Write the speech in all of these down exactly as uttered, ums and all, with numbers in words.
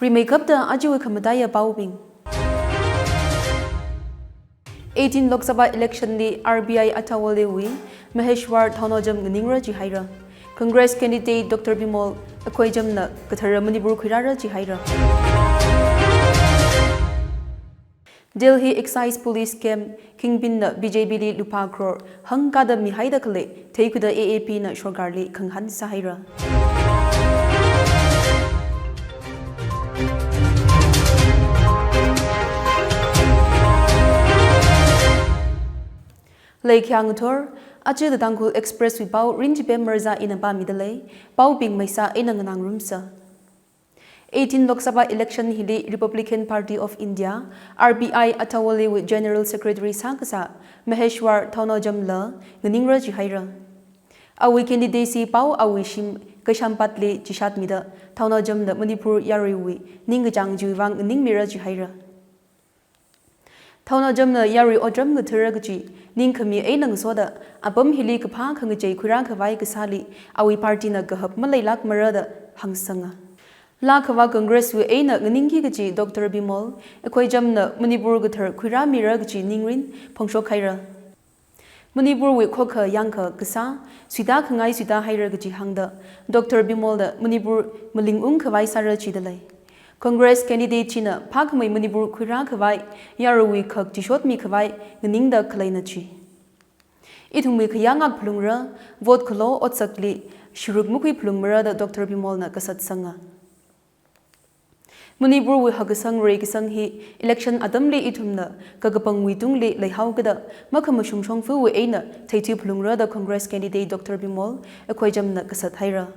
Rimeikapta ajawui khamataiya paobing. Eighteen Lok Sabha election li R B I Athawalewui Maheshwar Thaonaojam nganingra jihaira. Congress candidate Doctor Bimol Akoijamna kathara Manipur khuirāra jihaira. Delhi Excise Police Camp Kingpin na B J P li lupā crore hangkada mihaida khalei theikhuida A A P na sorkarli khangahān sāhaira. Leikhyang thor, aja The Tangkhul Express wui pao rinchipe marzā ina pāmida lei, paobing maisa eina nganāngarumsa. Eighteen Lok Sabha election hili Republican Party of India, R B I Athawalewui General Secretary sākasā Maheshwar Thaonaojamla nganingra jihaira. Awui candidacy pao awui shim Kaisampatli chishatmida Thaonaojamla Manipur yaruiwui ningkachāng chiwui vang nganingmira jihaira. Thaonaojamna yarui otram ngathara kachi ningkhami eina ngasoda apam hili kaphā khangachei khuirākhavai kasāli awui party na kahap maleilākmara da hāngsanga. Lākhavā Congress wui eina nganingki kachi Doctor Bimol Akoijamna Manipur kathar khuirāmira kachi ningrin phongshokhaira. Manipurwui khokha yangkha kasā suitā khangai suitā haira kachi hāngda Doctor Bimolda Manipur malingungkhavai sāra jida lei. Congress candidate china phākhamei Manipur khuirākhavai, yaruiwui khak chishotmikhavai nganingda khaleina chi. Ithumwui khayā ngak phalungra, vote khalo otsakli shiruk makhui phalungmara da Doctor Bimolna kasatsanga. Manipurwui hakkasang reikasang hi election atamli ithumna kakapangwui tungli leihaokida makhamashung shongfawui eina theithui phalungra da Congress candidate Doctor Bimol Akoijamna kasathaira.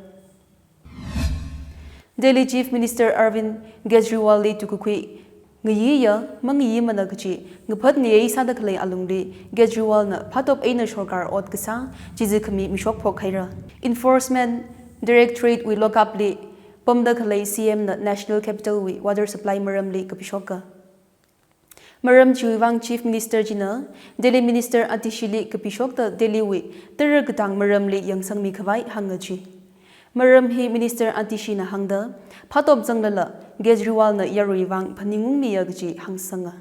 Delhi Chief Minister Arvind Kejriwalli tukakhui ngayiya mangayimana kachi ngaphat ngayei sāda khalei alungli Kejriwalna phatop eina sorkar ot kasā chizikhami mishokphokhaira. Enforcement Directorate wui lockup li pamda khalei C M na National Capital wui water supply maramli kapishoka. Maram chiwui vang Chief Minister china Delhi Minister Atishili kapishokta Delhi wui tara katang maramli yangsangmikhavai hānga chi. Maram hi Minister Atishina hāngda phatop zanglala Kejriwalna yarui vang phaningungmiya kachi hāngsanga.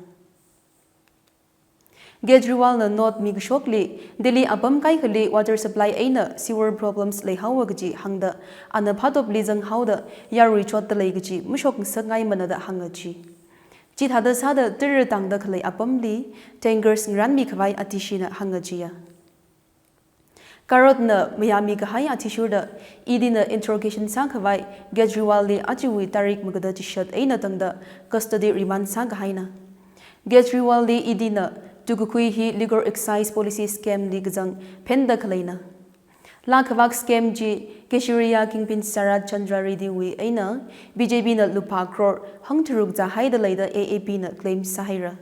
Kejriwalna note mikashokli Delhi apam kaikhali water supply eina sewer problems leihaowa kachi hāngda ana phatopli zanghaoda yarui chotda lei kachi mashokngasakngaimana da hānga chi. Chithāda sāda tara tangda khalei apamli tankers ngaranmikhavai Atishina hānga chiya. Karotna mayāmikahai athishurda E D na interrogation sākhavai Kejriwalli ajawui tarik magada chishat eina tangda custody remand sākahaina. Kejriwalli E D na tukakhui hi Liquor Excise Policy scam li kazang phenda khaleina. Lākhavak scam chi cashier ya kingpin Sarath Chandra Reddy wui eina B J P na lupā crore hangtharuk zāhaida leida A A P na claim sāhaira.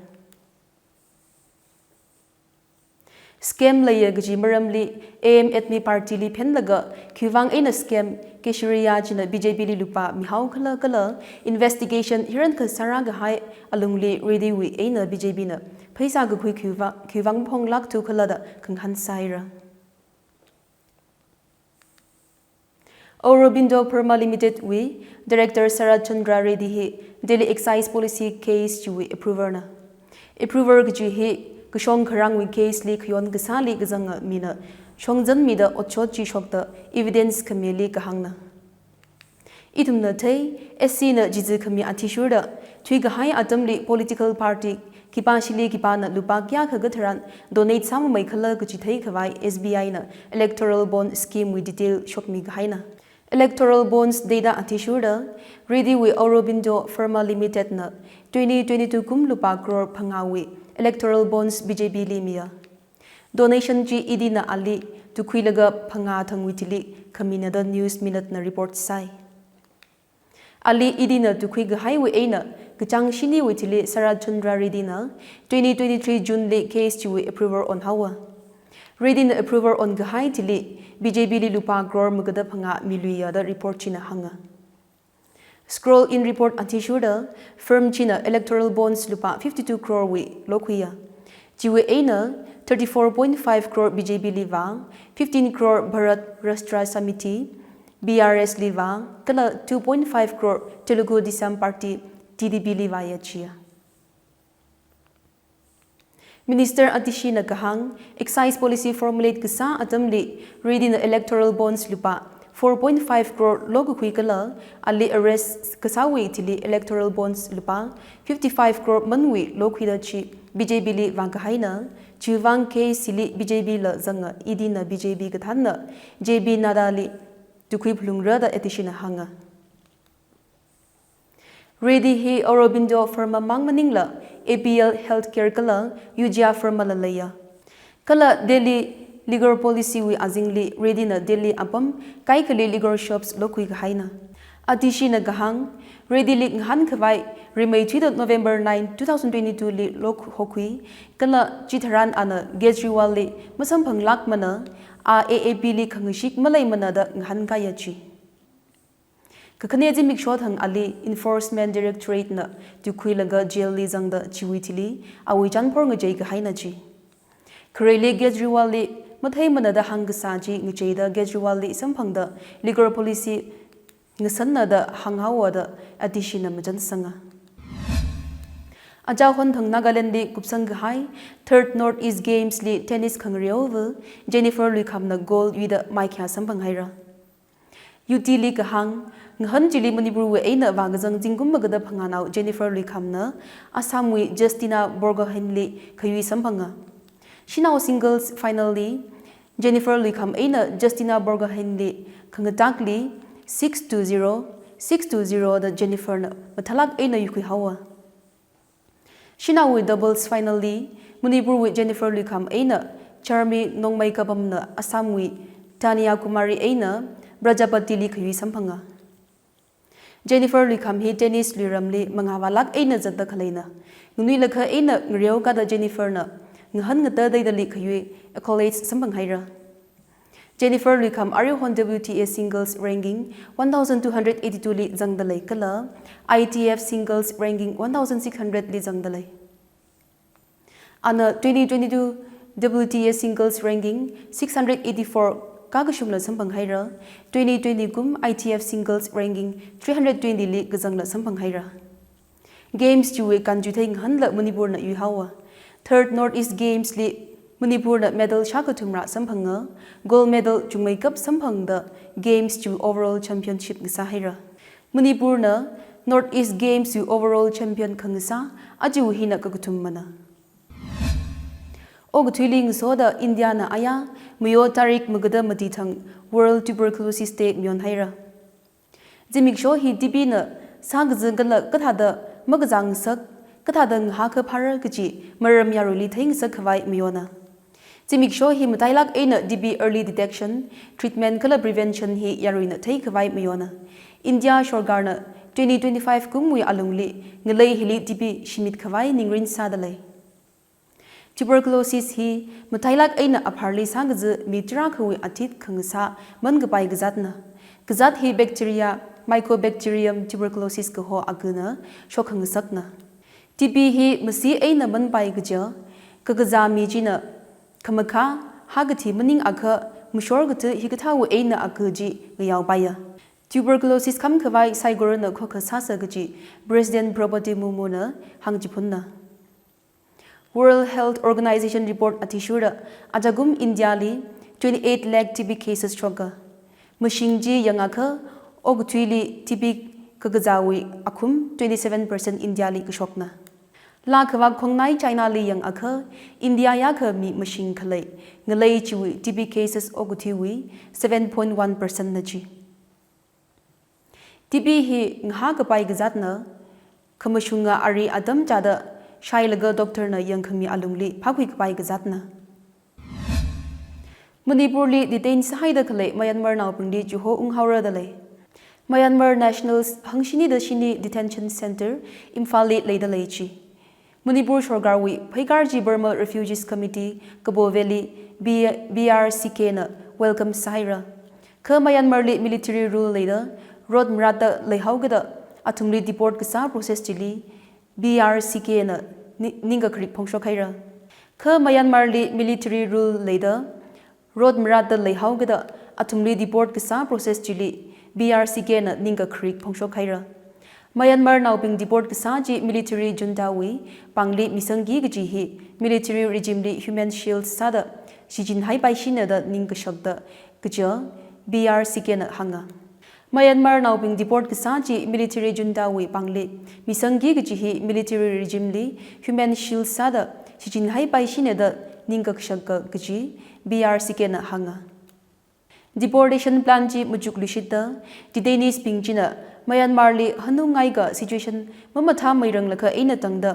Scam leiya kaji maramli Aam Aadmi Party li phenlaga khiwuivang eina scam, cashier ya china B J P li lupā mihaokhala kala investigation hirankha sārākahai alungli Reddy wui eina B J P na pheisā kakhui khiwuivang, khiwuivang phonglākthu khala da khangahān sāhaira. Aurobindo Pharma Limited wui Director Sarath Chandra Reddy hi Delhi Excise Policy case chiwui approver na. Approver kaji hi kashong kharangwui case li khayon kasāli kazanga mina shongzanmida otshot chi shokta evidence khamili kahāngna. Ithumna thei, S C na jizi khami athishurda thuikahai atamli political party khipāshili khipāna lupā kayākha katharan donate sāmamei khala kaji theikhavai S B I na electoral bond scheme wui detail shokmikahaina. Electoral bonds data athishurda Reddy wui Aurobindo Pharma Limited na twenty twenty-two kum lupā crore phangāwui electoral bonds B J P li miya. Donation chi E D na ali tukhuilaga phangā thangwui thili khamina da News Minute na report sāi. Ali E D na tukhuikahaiwui eina kachāng shiniwui thili Sarath Chandra Reddy na twenty twenty-three June li case chiwui approval onhaowa. Reddy na approval onkahai thili B J P li lupā crore magada phangā miluiya da report china hānga. Scroll in report athishurda firm china electoral bonds lupā fifty-two crore wui lokhuiya. Chiwui eina thirty-four point five crore B J P li vā, fifteen crore Bharat Rashtra Samiti, B R S li vā, kala two point five crore Telugu Desam Party, T D P li vāya jiya. Minister Atishina kahāng, excise policy formulate kasā atamli, Reddy na electoral bonds lupā four point five crore lokakhui kala, ali arrest kasāwui thili electoral bonds lupā fifty-five crore manwui lokhuida chi B J P li vākahaina, chiwuivang case hili B J P la zanga, E D na B J P kathānna J P Nadda li tukhui phalungra da Atishina hānga. Reddy hi Aurobindo firm mamang maningla, A P L Healthcare kala Ujjya firm la leiya. Kala Delhi liquor policy wui azingli Reddy na Delhi apam kaikhali liquor shops lokhui kahaina. Atishina kahāng, Reddy li ngahānkhavai rimeithuida November nine, two thousand twenty-two li lokhokhui, kala chitharan ana Kejriwal li masamphanglākmana, a A A P li khangashik maleimana da ngahānkaiya ji. Kakhane zimiksho thang ali Enforcement Directorate na tukhuilaga jail li zangda chiwui thili awui chanphor ngachei kahaina ji. Khareli Kejriwal li matheimana da hāngkasā chi ngacheida Kejriwal li samphangda liquor policy ngasānna da hānghaowa da Atishina machansanga. Achahon thang Nagaland li kupsang kahai Third North East Games li tennis khangareova Jennifer Luikhamna gold yuida maikhya samphanghaira. U T li kahāng, ngahān chili Manipur wui eina vākazang zingkum magada phangānao Jennifer Luikhamna Assam wui Justina Borgohain li khayui samphanga. Shanao singles final li Jennifer Luikham eina Justina Borgohain li khangatakli six to zero, six to zero da Jennifer na mathālāk eina yuikhuihaowa. Shanaowui doubles final li Manipur wui Jennifer Luikham eina Charmi Nongmeikapamna Assam wui Tanya Kumari eina Prajapati li khayui samphanga. Jennifer Luikham hi tennis luiramli mangā vālāk eina zatda khaleina. Nganuilakha eina ngareokada Jennifer na ngahān ngatateidali khayui accolades samphanghaira. Jennifer Luikham arihon W T A singles ranking one thousand two hundred eighty-two li zangda lei kala I T F singles ranking one thousand six hundred li zangda lei. Ana twenty twenty-two W T A singles ranking six hundred eighty-four kakashungla samphanghaira, twenty twenty kum I T F singles ranking three hundred twenty li kazangla samphanghaira. Games chiwui kanchuithei ngahānla Manipur na yuihaowa. Third North East Games li Manipur na medal shākathumra samphanga, gold medal chungmeikap samphangda Games chiwui overall championship ngasāhaira. Manipur na North East Games wui overall champion khangasā aja hina kakathum mana. Okathuili ngasoda India na aya mayo tarik magada mati thang World Tuberculosis Day mayonhaira. Zimiksho hi T B na sākaza kala kathāda makazāngasak, kathāda ngahākaphāra kaji maram yaruili theingasak khavai mayona. Zimiksho hi matailāk eina T B early detection, treatment kala prevention hi yaruina theikhavai mayona. India sorkarna twenty twenty-five kumwui alungli ngalei hili T B shimit khavai ningrin sāda lei. Tuberculosis hi matailāk eina apharli sākaza mi tarākhawui athit khangasā mankapai kazatna. Kazat hi bacteria Mycobacterium tuberculosis kaho akhana shokkhangasakna. T B hi masi eina manpai kaja, kakazā mi china khamakhā, hākathi maningakha mashor katha hikathāwui eina akha chi ngayaopaiya. Tuberculosis khamkhavai saikorana khokha sāsa kaji President Droupadi Murmu na hāngchiphunna. World Health Organization report athishurda ajakum India li twenty-eight lakh T B cases shoka. Mashing chi yangakha okathuili T B kakazāwui akhum twenty-seven percent India li kashokna. Laa khavak khongnai China li yangakha India yakha mi mashing khalei ngalei chiwui T B cases okathuiwui seven point one percent na chi. T B hi ngahākapai kazatna, khamashunga ari atam chāda shailaga doctor na yangkhami alungli phākhuikapai kazatna. Manipur li detain sāhaida khalei Myanmar naobingli chiho unghaora da lei. Myanmar Nationals hangshini da shini detention center Imphal li leida lei chi. Manipur sorkarwui pheikar chi Burma Refugees Committee Kabo Valley B-, B R C K na welcome sāhaira. Kha Myanmar li military rule leida rot maratta leihaokida athumli deport kasā process chili B R C K na ni-, ningkakharik phongshokhaira. Kha Myanmar li military rule leida rot maratta leihaokida athumli deport kasā process chili B R C K na ningkakharik phongshok haira. Myanmar naobing deport kasā chi military junta wui pāngli misangki kaji hi military regime li human shield sāda shichinhaipaishina da ningkashakta kaja B R C K na hānga. Myanmar naobing deport kasā chi military junta wui pāngli misangki kaji hi military regime li human shield sāda shichinhaipaishina da ningkashakka kaji B R C K na hānga. Deportation plan chi machukluishitta detainees bing china Myanmar li hanungngaika situation mamathāmeiranglakha eina tangda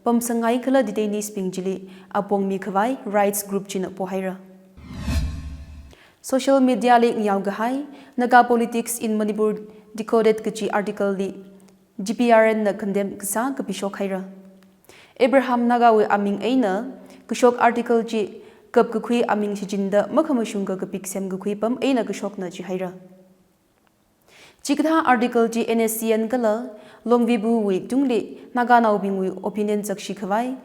pamsangngaikhala detainees bing chili apong mikhavai rights group china pohaira. Social media li ngayaokahai Naga politics in Manipur decoded kaji article li G P R N na condemn kasā kapishok haira. Abraham Naga wui aming eina kashok article chi kapkakhui aming shichinda makhamashungka kapik semkakhui pam eina kashokna jihaira. Chikathā article chi N S C N kala Longvibu wui tungli Naga naobing wui opinion zakshikhavai,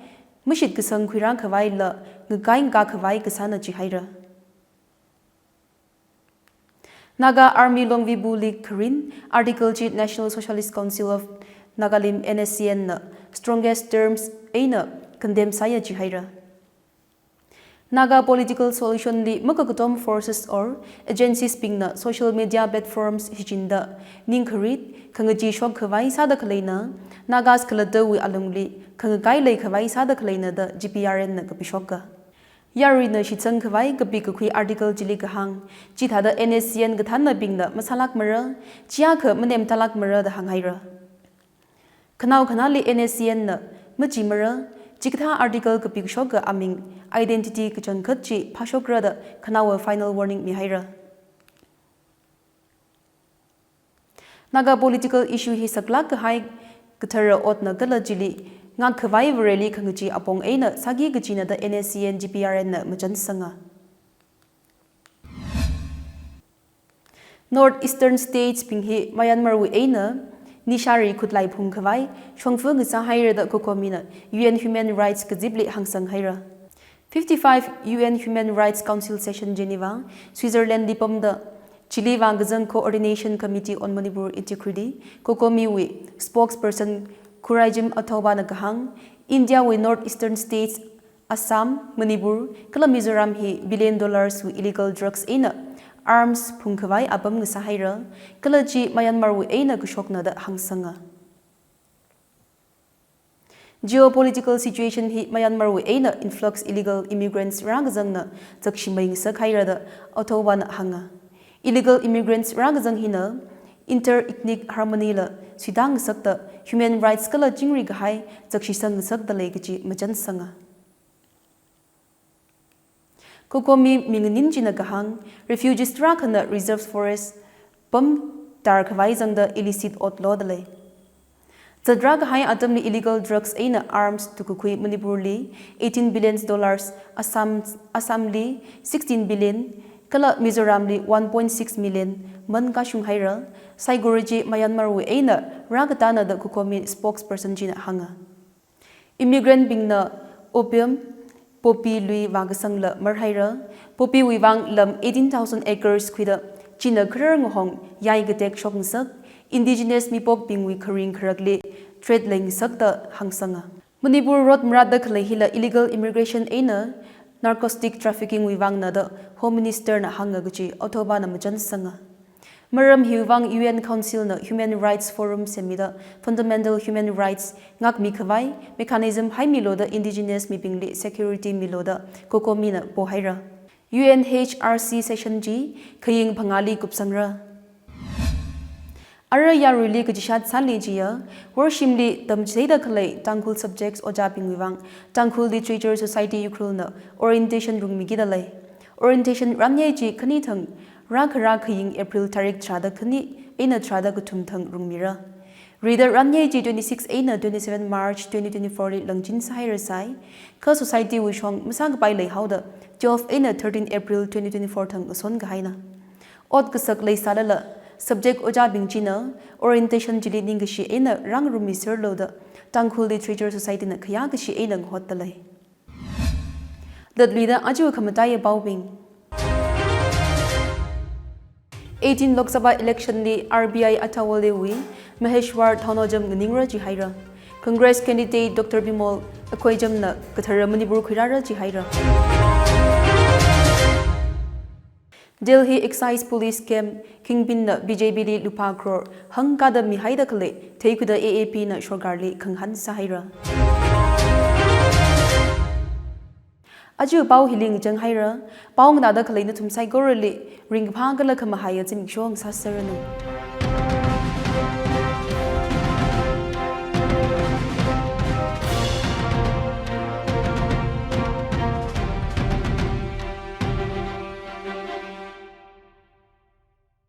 mashitkasang khuirākhavaila ngakai ngakakhavai kasāna jihaira. Naga Army Longvibu li kharin article chi National Socialist Council of Nagalim, N S C N na strongest terms eina condemn sāya jihaira. Naga political solution li makakatom forces or agencies bingna social media platforms shichinda ningkharit, khangachee shokkhavai sāda khaleina, Nagas khalattawui alungli khangakai leikhavai sāda khaleina da G P R N na kapishoka. Yaruina shitsangkhavai kapikakhui article chili kahāng, chithāda N S C N kathānnabingna masālākmara, chiakha manemtalākmara da hānghaira. Khanao khanāli N S C N na machimara, chikathā article kapikashoka aming, identity kachangkhat chi phāshokra da khanaowa final warning mihaira. Naga political issue hi saklāk kahai kathara otna kala chili ngakkhavai Vareli khangachee apong eina sāki kajina da N S C N G P R N na machansanga. North Eastern States bing hi Myanmar wui eina nishari khutlai phungkhavai shongfa ngasāhaira da COCOMI na U N Human Rights kazipli hāngsanghaira. Fifty-five U N Human Rights Council session Geneva, Switzerland li pamda chili vākazang Coordination Committee on Manipur Integrity, COCOMI wui spokesperson Khuraijim Athouba na kahāng, India wui North Eastern States Assam, Manipur, kala Mizoram hi billion dollars wui illegal drugs eina arms phungkhavai apam ngasāhaira, kala chi Myanmar wui eina kashokna da hāngsanga. Geopolitical situation hi Myanmar wui eina influx illegal immigrants rākazangna zakshimei ngasakhaira da Athouba na hānga. Illegal immigrants rākazang hina inter-ethnic harmony la suitā ngasakta human rights kala chingri kahai zakshisang ngasakta lei kaji machansanga. COCOMI minganin china kahāng, refugees tarākhana reserve forest pamtar khavai zangda illicit ot loda lei. Zatrā kahai atamli illegal drugs eina arms tukakhui Manipur li eighteen billion dollars, Assam, Assam li sixteen billion, kala Mizoram li one point six million man kashunghaira, saikora chi Myanmar wui eina rākatāna da COCOMI spokesperson china hānga. Immigrant bingna opium, poppy lui vākasangla marhaira, poppy wui vang lam eighteen thousand acres khuida, china kharar ngahong yai katek shokngasak, indigenous mipokbingwui kharing kharakli threat leingasakta hāngsanga. Manipur rot maratta khalei hila illegal immigration eina narcotic trafficking wui vangna da Home Minister na hānga kaji Athouba na machansanga. Maram hiwui vang U N Council na Human Rights Forum semmida fundamental human rights ngakmi khavai mechanism haimilu da indigenous mibingli security milu da COCOMI na pohaira. U N H R C session chi khaying phangāli kupsangra. Ara yaruili kachishat sāli chiya, worshimli tamchitheida khalei Tangkhul subjects ojābingwui vang Tangkhul Literature Society Ukhrul na orientation rungmikida lei. Orientation ranyei chi khani thang rākhara khaying April tarik tharāda khani eina tharāda kathum thang rungmira. Rida ranyei chi twenty-six eina twenty-seven March twenty twenty-four li langchin sāhaira sai, kha society wui shong masākapai leihaoda twelve eina thirteen April twenty twenty-four thang ngason kahaina. Ot kasak leisālala, subject ojābing china orientation chili ningkashi eina rāngarummiserlu da Tangkhul Literature Society na khayā kashi eina ngahotta lei. Latluida aja khamataiya paobing. Eighteen Lok Sabha election li R B I Athawalewui Maheshwar Thawnojam nganingra jihaira. Congress candidate Doctor Bimol Akoijamna kathara Manipur khuirāra jihaira. Delhi Excise Police Camp Kingpin na B J P li lupā crore hangkada mihaida khalei theikhuida A A P na sorkarli khangahān sāhaira. Aja pao hili ngachang haira, pao nganāda khalei nathum saikorali ringkaphā kala khamahaiya zimiksho ngasāseranu.